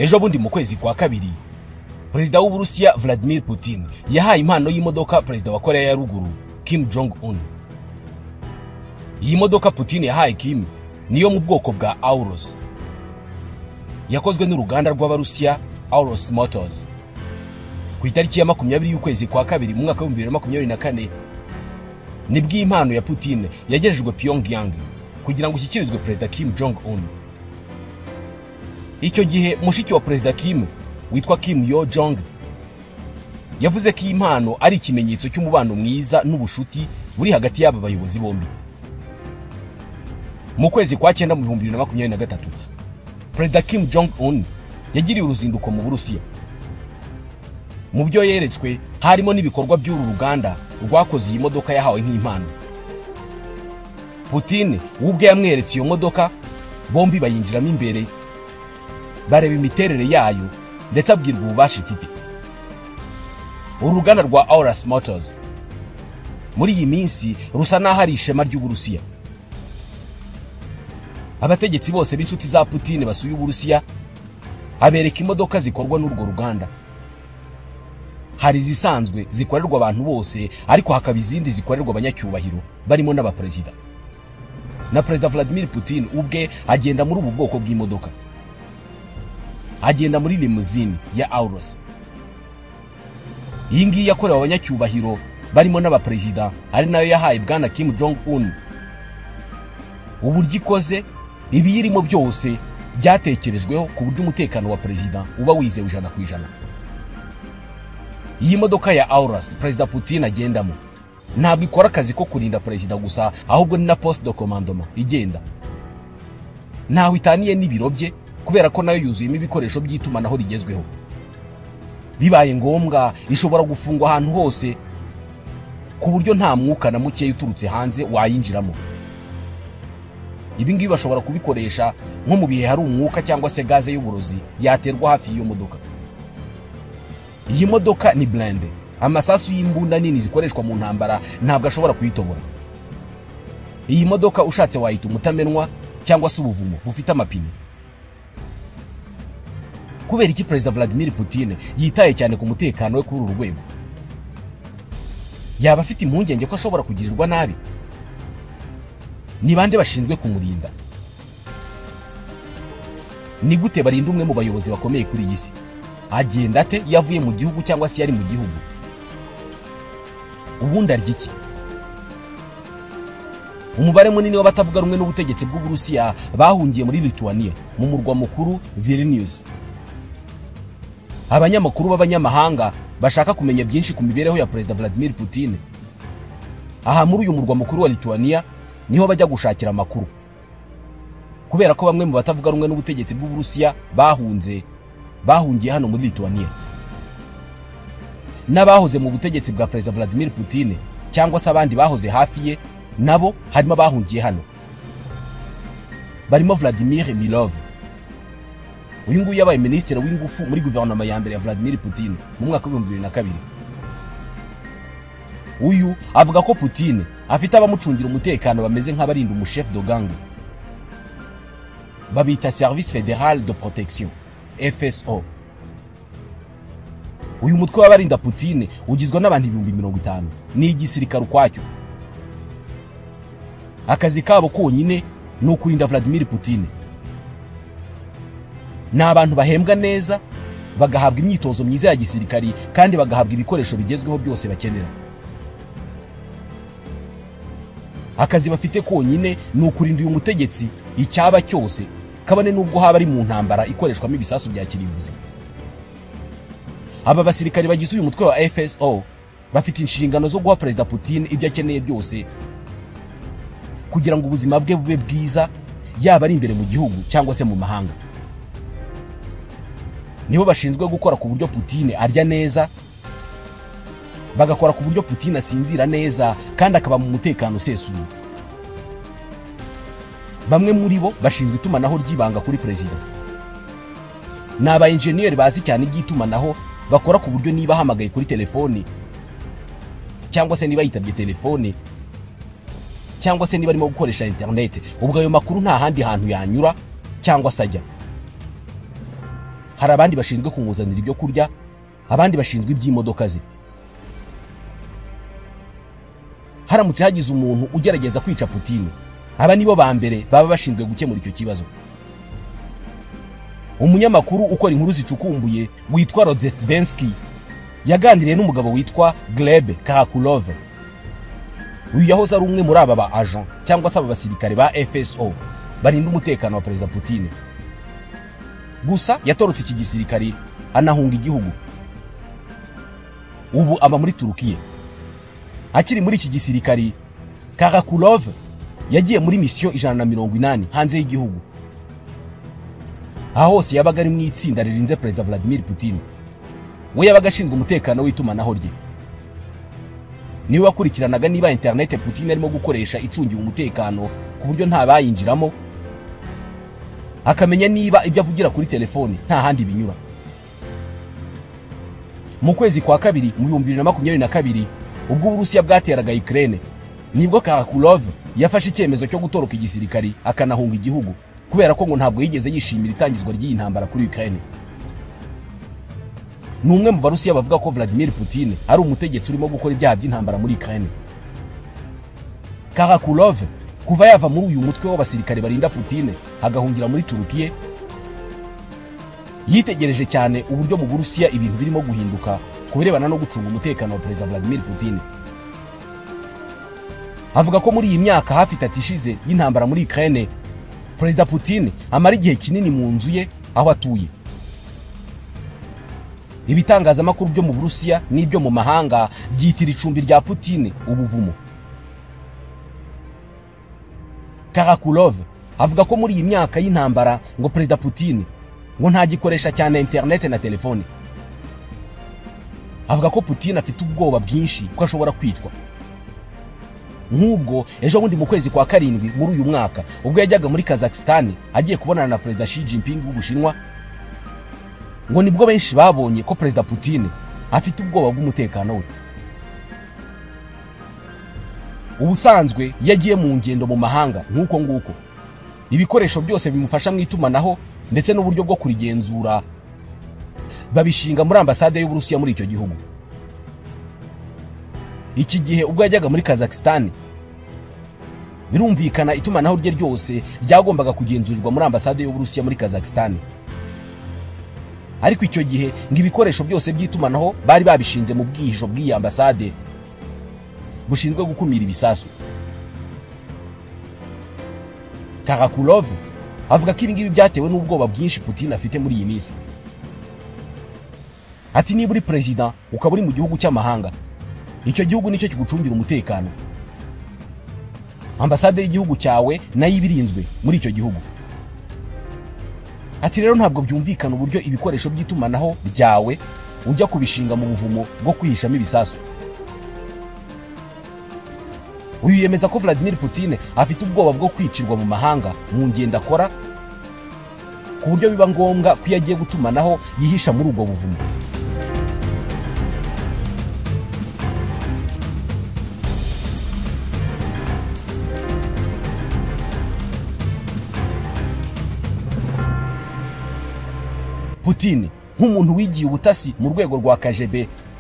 Ejo bundi mu kwezi kwa kabiri, Perezida w'Uburusiya Vladimir Putin yahaye impano y'imodoka Perezida wa Korea ya Ruguru Kim Jong Un. Iyi modoka Putin yahaye Kim niyo mu bwoko bwa Aurus, yakozwe n'uruganda rw'Abarusiya Aurus Motors. Ku itariki ya 20 y'ukwezi kwa kabiri mu mwaka wa 2024 nibwo impano ya Putin yagejejwe Pyongyang kugira ngo ishyikirizwe Perezida Kim Jong Un. Icyo gihe mushiki wa Perezida Kim witwa Kim Yo Jong yavuze ko iyi mpano ari ikimenyetso cy'umubano mwiza n'ubushuti buri hagati y'aba bayobozi bombi. Mu kwezi kwa 9 mu 2023, Perezida Kim Jong Un yagiriye uruzinduko mu Burusiya. Mu byo yeretswe harimo n'ibikorwa by'uru ruganda rwakoze iyi modoka yahawe nk'impano. Putin ubwe yamweretse iyo modoka, bombi bayinjiramo imbere bareba imiterere yayo ndetse abwirwa ububasha ifite. Uru ruganda rwa Aurus Motors muri iyi minsi rusa n'aho ari ishema ry'Uburusiya. Abategetsi bose b'inshuti za Putin basuye Uburusiya abereka imodoka zikorwa n'urwo ruganda. Hari izisanzwe zikorerwa abantu bose, ariko hakaba izindi zikorerwa abanyacyubahiro barimo n'abaperezida. Na Perezida Vladimir Putin ubwe agenda muri ubu bwoko bw'imodoka. Agenda muri limousine ya Aurus. Iyi ngiyi yakorewe abanyacyubahiro barimo n'abaperezida, ari nayo yahaye Bwana Kim Jong Un. Uburyo ikoze, ibiyirimo byose byatekerejweho ku buryo umutekano wa perezida uba wizewe 100%. Iyi modoka ya Aurus Perezida Putin agendamo ntabwo ikora akazi ko kurinda perezida gusa, ahubwo ni na poste de commandement igenda. Ntaho itaniye n'ibiro bye kubera ko nayo yuzuyemo ibikoresho by'itumanaho rigezweho. Bibaye ngombwa ishobora gufungwa ahantu hose ku buryo nta mwuka na muke uturutse hanze wayinjiramo. Ibi ngibi bashobora kubikoresha nko mu bihe hari umwuka cyangwa se gaze y'uburozi yaterwa hafi y'iyo modoka. Iyi modoka ni blindé. Amasasu y'imbunda nini zikoreshwa mu ntambara ntabwo ashobora kuyitobora. Iyi modoka ushatse wayita umutamenwa cyangwa se ubuvumo bufite amapine. Kubera iki Perezida Vladimir Putin yitaye cyane ku mutekano we kuri uru rwego? Yaba afite impungenge ko ashobora kugirirwa nabi? Ni bande bashinzwe kumurinda? Ni gute barinda umwe mu bayobozi bakomeye kuri iyi si? Agenda ate yavuye mu gihugu cyangwa se yari mu gihugu? Ubundi arya iki? Umubare munini w'abatavuga rumwe n'ubutegetsi bw'Uburusiya bahungiye muri Lithuania mu murwa mukuru Vilnius. Abanyamakuru b'abanyamahanga bashaka kumenya byinshi ku mibereho ya Perezida Vladimir Putin, aha muri uyu murwa mukuru wa Lithuania niho bajya gushakira amakuru. Kubera ko bamwe mu batavuga rumwe n'ubutegetsi bw'Uburusiya bahungiye hano muri Lithuania. N'abahoze mu butegetsi bwa Perezida Vladimir Putin cyangwa se abandi bahoze hafi ye nabo harimo abahungiye hano. Barimo Vladimir Milov. Uyu nguyu yabaye minisitiri w'ingufu muri guverinoma ya mbere ya Vladimir Putin mu mwaka wa 2002. Uyu avuga ko Putin afite abamucungira umutekano bameze nk'abarinda umuchef de gang. Babita Service Fédéral de Protection, FSO. Uyu mutwe w'abarinda Putin ugizwe n'abantu 50,000, ni igisirikare ukwacyo. Akazi kabo konyine ni ukurinda Vladimir Putin. Ni abantu bahembwa neza, bagahabwa imyitozo myiza ya gisirikari kandi bagahabwa ibikoresho bigezweho byose bakenera. Akazi bafite konyine ni ukurinda uyu mutegetsi icyaba cyose, kabane nubwo haba ari mu ntambara ikoreshwamo ibisasu bya kirimbuzi. Aba basirikari bagize uyu mutwe wa FSO bafite inshingano zo guha Perezida Putin ibyo akeneye byose kugira ngo ubuzima bwe bube bwiza, yaba ari imbere mu gihugu cyangwa se mu mahanga. Nibo bashinzwe gukora ku buryo Putin arya neza, bagakora ku buryo Putin asinzira neza kandi akaba mu mutekano usesuye. Bamwe muri bo bashinzwe itumanaho ry'ibanga kuri perezida. Ni aba engineer bazi cyane iby'itumanaho, bakora ku buryo niba ahamagaye kuri telefone cyangwa se niba yitabye telefone cyangwa se niba arimo gukoresha internet, ubwo ayo makuru nta handi hantu yanyura cyangwa se ajya. Hari abandi bashinzwe kumuzanira ibyo kurya, abandi bashinzwe iby'imodoka ze. Haramutse hagize umuntu ugerageza kwica Putin, aba nibo ba mbere baba bashinzwe gukemura icyo kibazo. Umunyamakuru ukora inkuru zicukumbuye witwa Rodzestvensky yaganiriye n'umugabo witwa Gleb Karakulov. Uyu yahoze ari umwe muri aba ba agent cyangwa se aba basirikare ba FSO barinda umutekano wa Perezida Putin. Gusa yatorotse iki gisirikare anahunga igihugu. Ubu aba muri Turukiye. Akiri muri iki gisirikare, Karakulov yagiye muri misiyo 180 hanze y'igihugu. Aho hose yabaga ari mu itsinda ririnze Perezida Vladimir Putin. We yabaga ashinzwe umutekano w'itumanaho rye. Niwe wakurikiranaga niba internet Putin arimo gukoresha icungiye umutekano ku buryo nta bayinjiramo, akamenya niba ibyo avugira kuri telefone nta handi binyura. Mu kwezi kwa kabiri mu 2022 ubwo Uburusiya bwateraga Ukraine, nibwo Karakulov yafashe icyemezo cyo gutoroka igisirikari akanahunga igihugu, kubera ko ngo ntabwo yigeze yishimira itangizwa ry'iyi ntambara kuri Ukraine. Ni umwe mu Barusiya bavuga ko Vladimir Putin ari umutegetsi urimo gukora ibyaha by'intambara muri Ukraine. Karakulov kuva yava muri uyu mutwe w'abasirikare barinda Putin agahungira muri Turukiye, yitegereje cyane uburyo mu Burusiya ibintu birimo guhinduka ku birebana no gucunga umutekano wa Perezida Vladimir Putin. Avuga ko muri iyi myaka hafi 3 ishize y'intambara muri Ukraine, Perezida Putin amara igihe kinini mu nzu ye aho atuye. Ibitangazamakuru byo mu Burusiya n'ibyo mu mahanga byitira icumbi rya Putin ubuvumo. Karakulov avuga ko muri iyi myaka y'intambara ngo Perezida Putin ngo ntagikoresha cyane internet na telefone. Avuga ko Putin afite ubwoba bwinshi ko ashobora kwicwa. Nk'ubwo ejo bundi mu kwezi kwa 7 muri uyu mwaka ubwo yajyaga muri Kazakhstan agiye kubonana na Perezida Xi Jinping w'Ubushinwa, ngo nibwo benshi babonye ko Perezida Putin afite ubwoba bw'umutekano we. Ubusanzwe yagiye mu ngendo mu mahanga nk'uko nguko, ibikoresho byose bimufasha mu itumanaho ndetse n'uburyo bwo kurigenzura babishinga muri ambasade y'Uburusiya muri icyo gihugu. Iki gihe ubwo yajyaga muri Kazakhstan, birumvikana itumanaho rye ryose ryagombaga kugenzurirwa muri ambasade y'Uburusiya muri Kazakhstan. Ariko icyo gihe ngo ibikoresho byose by'itumanaho bari babishinze mu bwihisho bw'iyi ambasade bushinzwe gukumira ibisasu. Karakulov avuga ko ibi ngibi byatewe n'ubwoba bwinshi Putin afite muri iyi minsi. Ati niba uri president ukaba uri mu gihugu cy'amahanga, icyo gihugu nicyo kigucungira umutekano. Ambasade y'igihugu cyawe nayo ibirinzwe muri icyo gihugu. Ati rero ntabwo byumvikana uburyo ibikoresho by'itumanaho ryawe ujya kubishinga mu buvumo bwo kwihishamo ibisasu. Uyu yemeza ko Vladimir Putin afite ubwoba bwo kwicirwa mu mahanga mu ngendo akora, ku buryo biba ngombwa ko iyo agiye gutumanaho yihisha muri ubwo buvumo. Putin nk'umuntu wigiye ubutasi mu rwego rwa KGB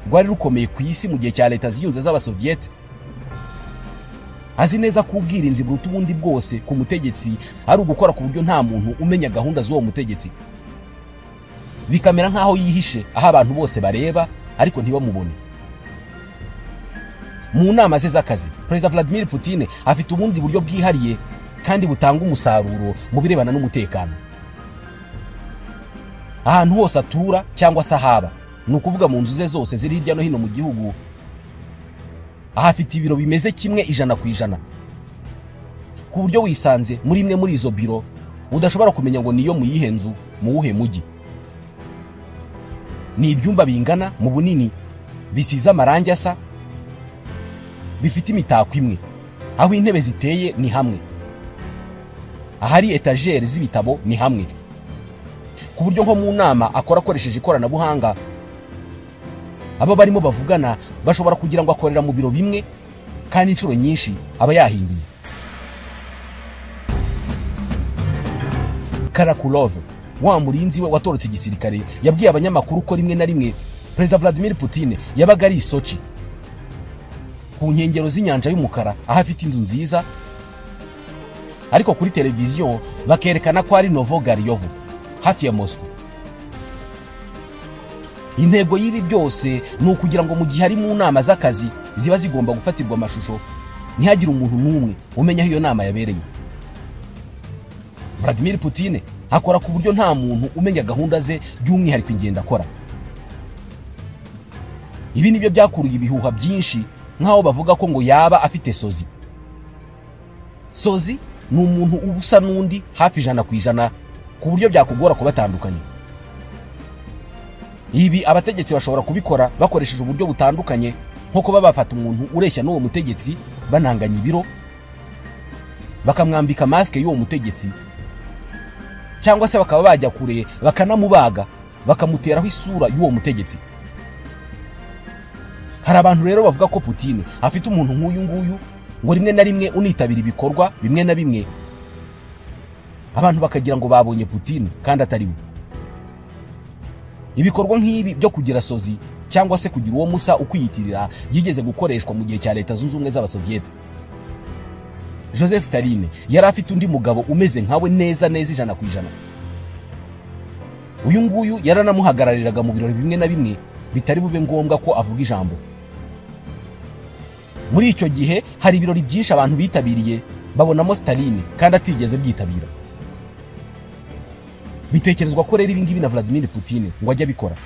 rwari rukomeye ku isi mu gihe cya leta ziyunze z'Abasoviet, azi neza ko ubwirinzi buruta ubundi bwose ku mutegetsi ari ugukora ku buryo nta muntu umenya gahunda z'uwo mutegetsi, bikamera nk'aho yihishe aho abantu bose bareba ariko ntibamubone. Mu nama ze z'akazi, Perezida Vladimir Putin afite ubundi buryo bwihariye kandi butanga umusaruro mu birebana n'umutekano. Ahantu hose atura cyangwa se ahaba, ni ukuvuga mu nzu ze zose ziri hirya no hino mu gihugu, ahafite ibiro bimeze kimwe 100%, ku buryo wisanze muri imwe muri izo biro udashobora kumenya ngo niyo mu yihe nzu mu wuhe mujyi. Ni ibyumba bingana mu bunini, bisize amarangi asa, bifite imitako imwe, aho intebe ziteye ni hamwe, ahari etageri z'ibitabo ni hamwe, ku buryo nko mu nama akora akoresheje ikoranabuhanga abo barimo bavugana bashobora kugira ngo akorera mu biro bimwe, kandi inshuro nyinshi aba yahinduye. Karakulov Wa murinzi we watorotse igisirikare yabwiye abanyamakuru ko rimwe na rimwe Perezida Vladimir Putin yabaga ari i Sochi ku nkengero z'inyanja y'umukara, aho afite inzu nziza, ariko kuri televiziyo bakerekana ko ari Novogaryovo hafi ya Moscow. Intego y'ibi byose ni ukugira ngo mu gihe ari mu nama z'akazi ziba zigomba gufatirwa amashusho, ntihagire umuntu n'umwe umenya aho iyo nama yabereye. Vladimir Putin akora ku buryo nta muntu umenya gahunda ze, by'umwihariko ingendo akora. Ibi nibyo byakuruye ibihuha byinshi, nk'aho bavuga ko ngo yaba afite sozi. Sozi ni umuntu uba usa n'undi hafi 100% ku buryo byakugora kubatandukanya. Ibi abategetsi bashobora kubikora bakoresheje uburyo butandukanye, nko kuba bafata umuntu ureshya n'uwo mutegetsi bananganya ibiro, bakamwambika maske y'uwo mutegetsi, cyangwa se bakaba bajya kure bakanamubaga bakamuteraho isura y'uwo mutegetsi. Hari abantu rero bavuga ko Putin afite umuntu nk'uyu nguyu, ngo rimwe na rimwe unitabira ibikorwa bimwe na bimwe, abantu bakagira ngo babonye Putin kandi atari we. Ibikorwa nk'ibi byo kugira sozi cyangwa se kugira uwo musa ukwiyitirira byigeze gukoreshwa mu gihe cya Leta Zunze Ubumwe z'Abasoviyete. Joseph Stalin yari afite undi mugabo umeze nkawe neza neza 100%. Uyu nguyu yaranamuhagarariraga mu birori bimwe na bimwe bitari bube ngombwa ko avuga ijambo. Muri icyo gihe hari ibirori byinshi abantu bitabiriye babonamo Stalin kandi atigeze byitabira. Bitekerezwa ko rero ibi ngibi na Vladimir Putin ngo ajye abikora.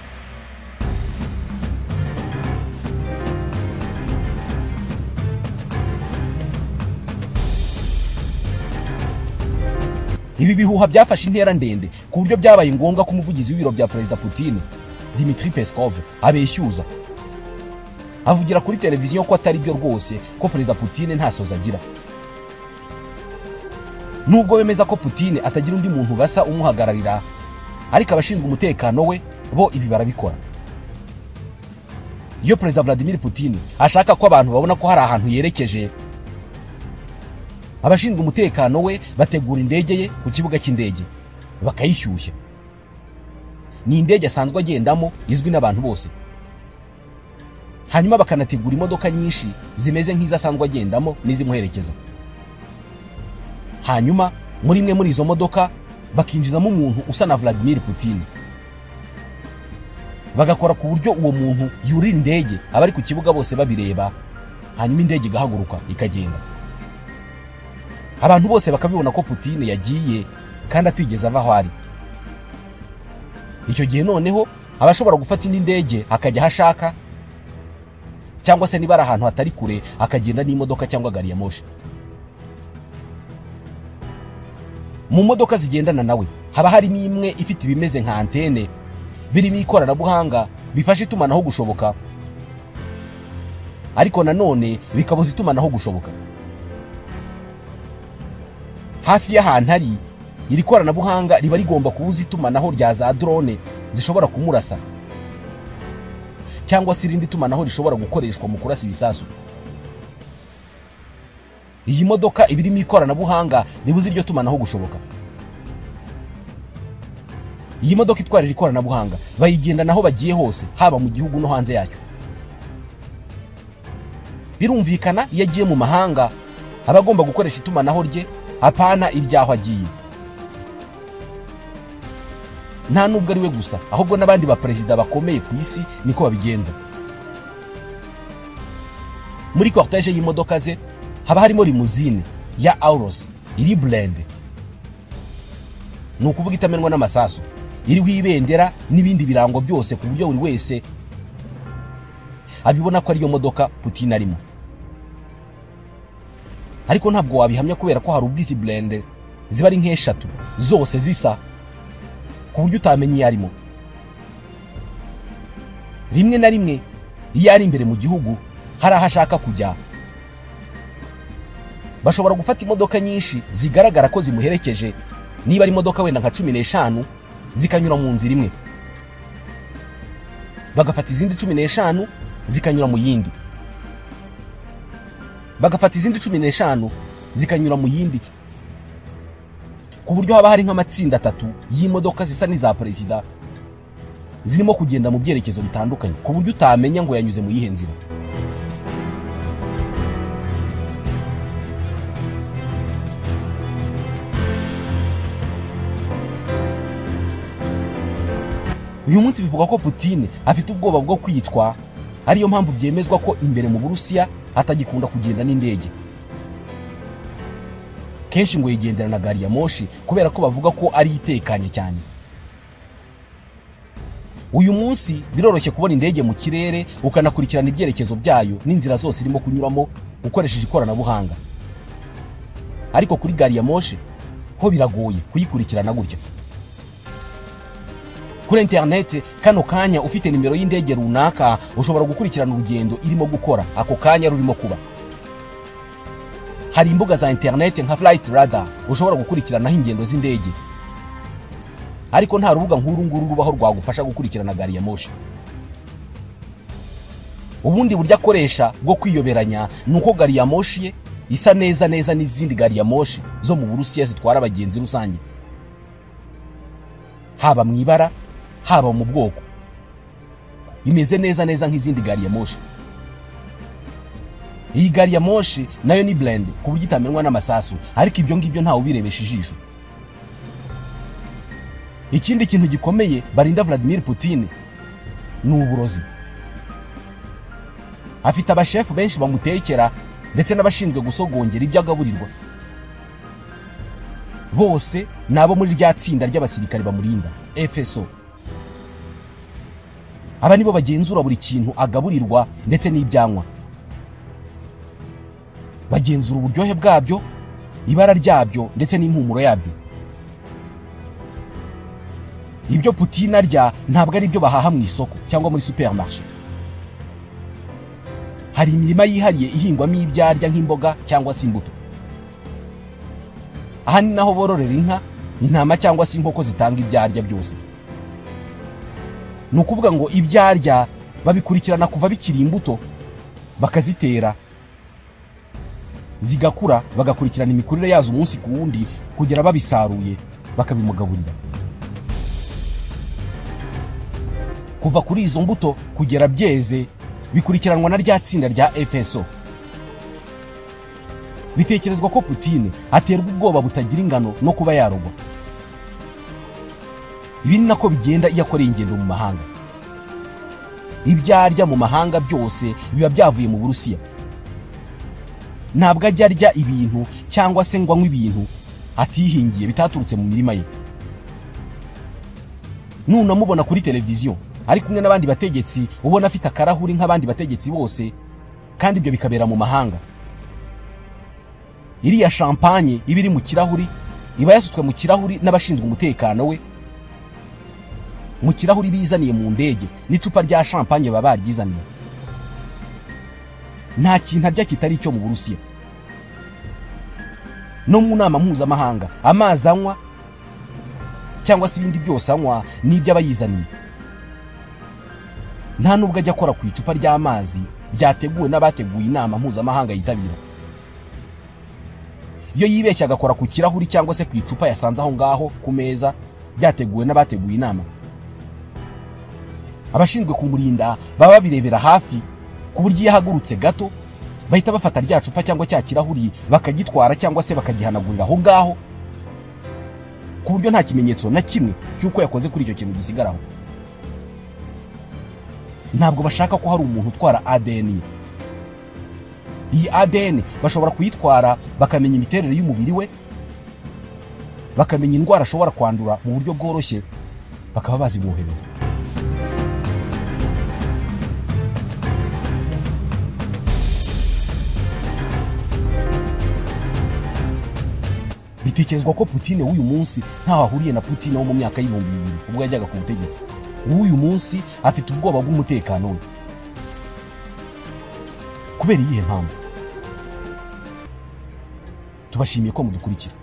Ibi bihuha byafashe intera ndende ku buryo byabaye ngombwa ko umuvugizi w'ibiro bya Perezida Putin, Dmitry Peskov, abeshyuza, avugira kuri televiziyo ko atari byo rwose, ko Perezida Putin nta sozi agira. Nubwo bemeza ko Putin atagira undi muntu basa umuhagararira, ariko abashinzwe umutekano we bo ibi barabikora. Iyo Perezida Vladimir Putin ashaka ko abantu babona ko hari ahantu yerekeje, abashinzwe umutekano we bategura indege ye ku kibuga cy'indege bakayishyushya. Ni indege asanzwe agendamo izwi n'abantu bose. Hanyuma bakanategura imodoka nyinshi zimeze nk'izo asanzwe agendamo n'izimuherekeza. Hanyuma muri imwe muri izo modoka bakinjizamo umuntu usa na Vladimir Putin. Bagakora ku buryo uwo muntu yurira indege abari ku kibuga bose babireba, hanyuma indege igahaguruka ikagenda. Abantu bose bakabibona ko Putin yagiye kandi atigeze ava aho ari. Icyo gihe noneho abashobora gufata indi ndege akajya aho ashaka, cyangwa se niba ari ahantu hatari kure akagenda n'imodoka cyangwa gari ya moshi. Mu modoka zigendana nawe haba harimo imwe ifite ibimeze nka antene birimo ikoranabuhanga bifasha itumanaho gushoboka, ariko nanone bikabuza itumanaho gushoboka. Hafi y'ahantu ari iri koranabuhanga riba rigomba kubuza itumanaho rya za drone zishobora kumurasa, cyangwa se irindi tumanaho rishobora gukoreshwa mu kurasa ibisasu. Iyi modoka ibirimo ikoranabuhanga ribuza iryo tumanaho gushoboka. Iyi modoka itwara iri koranabuhanga bayigenda naho bagiye hose, haba mu gihugu no hanze yacyo. Birumvikana iyo agiye mu mahanga aba agomba gukoresha itumanaho rye, apana iryaho agiye. Nta nubwo ari we gusa, ahubwo n'abandi ba perezida bakomeye ku isi niko babigenza. Muri cortège y'imodoka ze haba harimo limousine ya Auros iri blende, ni ukuvuga itamenwa n'amasasu, iriho ibendera n'ibindi birango byose ku buryo buri wese abibona ko ariyo modoka Putin arimo. Ariko ntabwo wabihamya kubera ko hari ubwizi blende ziba ari nk'eshatu zose zisa ku buryo utamenya iyo arimo. Rimwe na rimwe iyo ari imbere mu gihugu hari aho ashaka kujya, bashobora gufata imodoka nyinshi zigaragara ko zimuherekeje, niba ari imodoka wenda nka 15 zikanyura mu nzira imwe, bagafata izindi 15 zikanyura mu yindi, bagafata izindi 15 zikanyura mu yindi, Ku buryo haba hari nk'amatsinda atatu y'imodoka zisa n'iza perezida zirimo kugenda mu byerekezo bitandukanye, ku buryo utamenya ngo yanyuze mu yihe nzira. Uyu munsi bivuga ko Putin afite ubwoba bwo kwicwa, ariyo mpamvu byemezwa ko imbere mu Burusiya atagikunda kugenda n'indege. Kenshi ngo yigendera na gari ya moshi kubera ko bavuga ko ari itekanye cyane. Uyu munsi biroroshye kubona indege mu kirere ukanakurikirana ibyerekezo byayo n'inzira zose irimo kunyuramo ukoresheje ikoranabuhanga. Ariko kuri gari ya moshi ho biragoye kuyikurikirana gutya. Kuri internet kano kanya ufite nimero y'indege runaka ushobora gukurikirana urugendo irimo gukora ako kanya rurimo kuba. Hari imbuga za internet nka Flight Radar ushobora gukurikiranaho ingendo z'indege. Ariko nta rubuga nk'uru nguru rubaho rwagufasha gukurikirana gari ya moshi. Ubundi buryo akoresha bwo kwiyoberanya nuko gari ya moshi ye isa neza neza n'izindi gari ya moshi zo mu Burusiya zitwara abagenzi rusange. Haba mu ibara, haba mu bwoko, imeze neza neza nk'izindi gari ya moshi. Iyi gari ya moshi nayo ni blend ku buryo itamenwa n'amasasu, ariko ibyo ngibyo ntawe ubirebesha ijisho. Ikindi kintu gikomeye barinda Vladimir Putin ni uburozi. Afite abashefu benshi bamutekera ndetse n'abashinzwe gusogongera ibyo agaburirwa. Bose nabo muri rya tsinda ry'abasirikare bamurinda FSO. Aba nibo bagenzura buri kintu agaburirwa ndetse n'ibyanywa. Bagenzura uburyohe bwabyo, ibara ryabyo ndetse n'impumuro yabyo. Ibyo Putin arya ntabwo ari ibyo bahaha mu isoko cyangwa muri supermarché. Hari imirima yihariye ihingwamo ibyarya nk'imboga cyangwa se imbuto. Aha ni naho bororera inka, intama cyangwa se inkoko zitanga ibyarya byose. Ni ukuvuga ngo ibyarya babikurikirana kuva bikiri imbuto, bakazitera zigakura, bagakurikirana imikurire yazo umunsi ku wundi kugera babisaruye bakabimugaburira. Kuva kuri izo mbuto kugera byeze bikurikiranwa na rya tsinda rya FSO. Bitekerezwa ko Putin aterwa ubwoba butagira ingano no kuba yarogwa. Ibi ni nako bigenda iyo akoreye ingendo mu mahanga. Ibyarya mu mahanga byose biba byavuye mu Burusiya. Ntabwo ajya arya ibintu cyangwa se ngo anywe ibintu atihingiye bitaturutse mu mirima ye. Nunamubona kuri televiziyo ari kumwe n'abandi bategetsi, ubona afite akarahuri nk'abandi bategetsi bose, kandi ibyo bikabera mu mahanga. Iriya champagne iba iri mu kirahuri iba yasutswe mu kirahuri n'abashinzwe umutekano we. Mu kirahuri bizaniye mu ndege n'icupa rya champagne baba baryizaniye. Nta kintu arya kitari icyo mu Burusiya. No mu nama mpuzamahanga amazi anywa cyangwa se ibindi byose anywa n'ibyo abayizaniye. Nta nubwo ajya akora ku icupa ry'amazi ryateguwe n'abateguye inama mpuzamahanga yitabira. Iyo yibeshya agakora ku kirahuri cyangwa se ku icupa yasanze aho ngaho ku meza byateguwe n'abateguye inama, abashinzwe kumurinda baba babirebera hafi, ku buryo iyo ahagurutse gato bahita bafata rya cupa cyangwa cya kirahuri bakagitwara cyangwa se bakagihanagurira aho ngaho, ku buryo nta kimenyetso na kimwe cy'uko yakoze kuri icyo kintu gisigaraho. Ntabwo bashaka ko hari umuntu utwara ADN. Iyi ADN bashobora kuyitwara bakamenya imiterere y'umubiri we, bakamenya indwara ashobora kwandura mu buryo bworoshye, bakaba bazimwohereza. Bitekerezwa ko Putin w'uyu munsi ntaho ahuriye na Putin wo mu myaka y'2000 ubwo yajyaga ku butegetsi. W'uyu munsi afite ubwoba bw'umutekano we. Kubera iyihe mpamvu? Tubashimiye ko mudukurikira.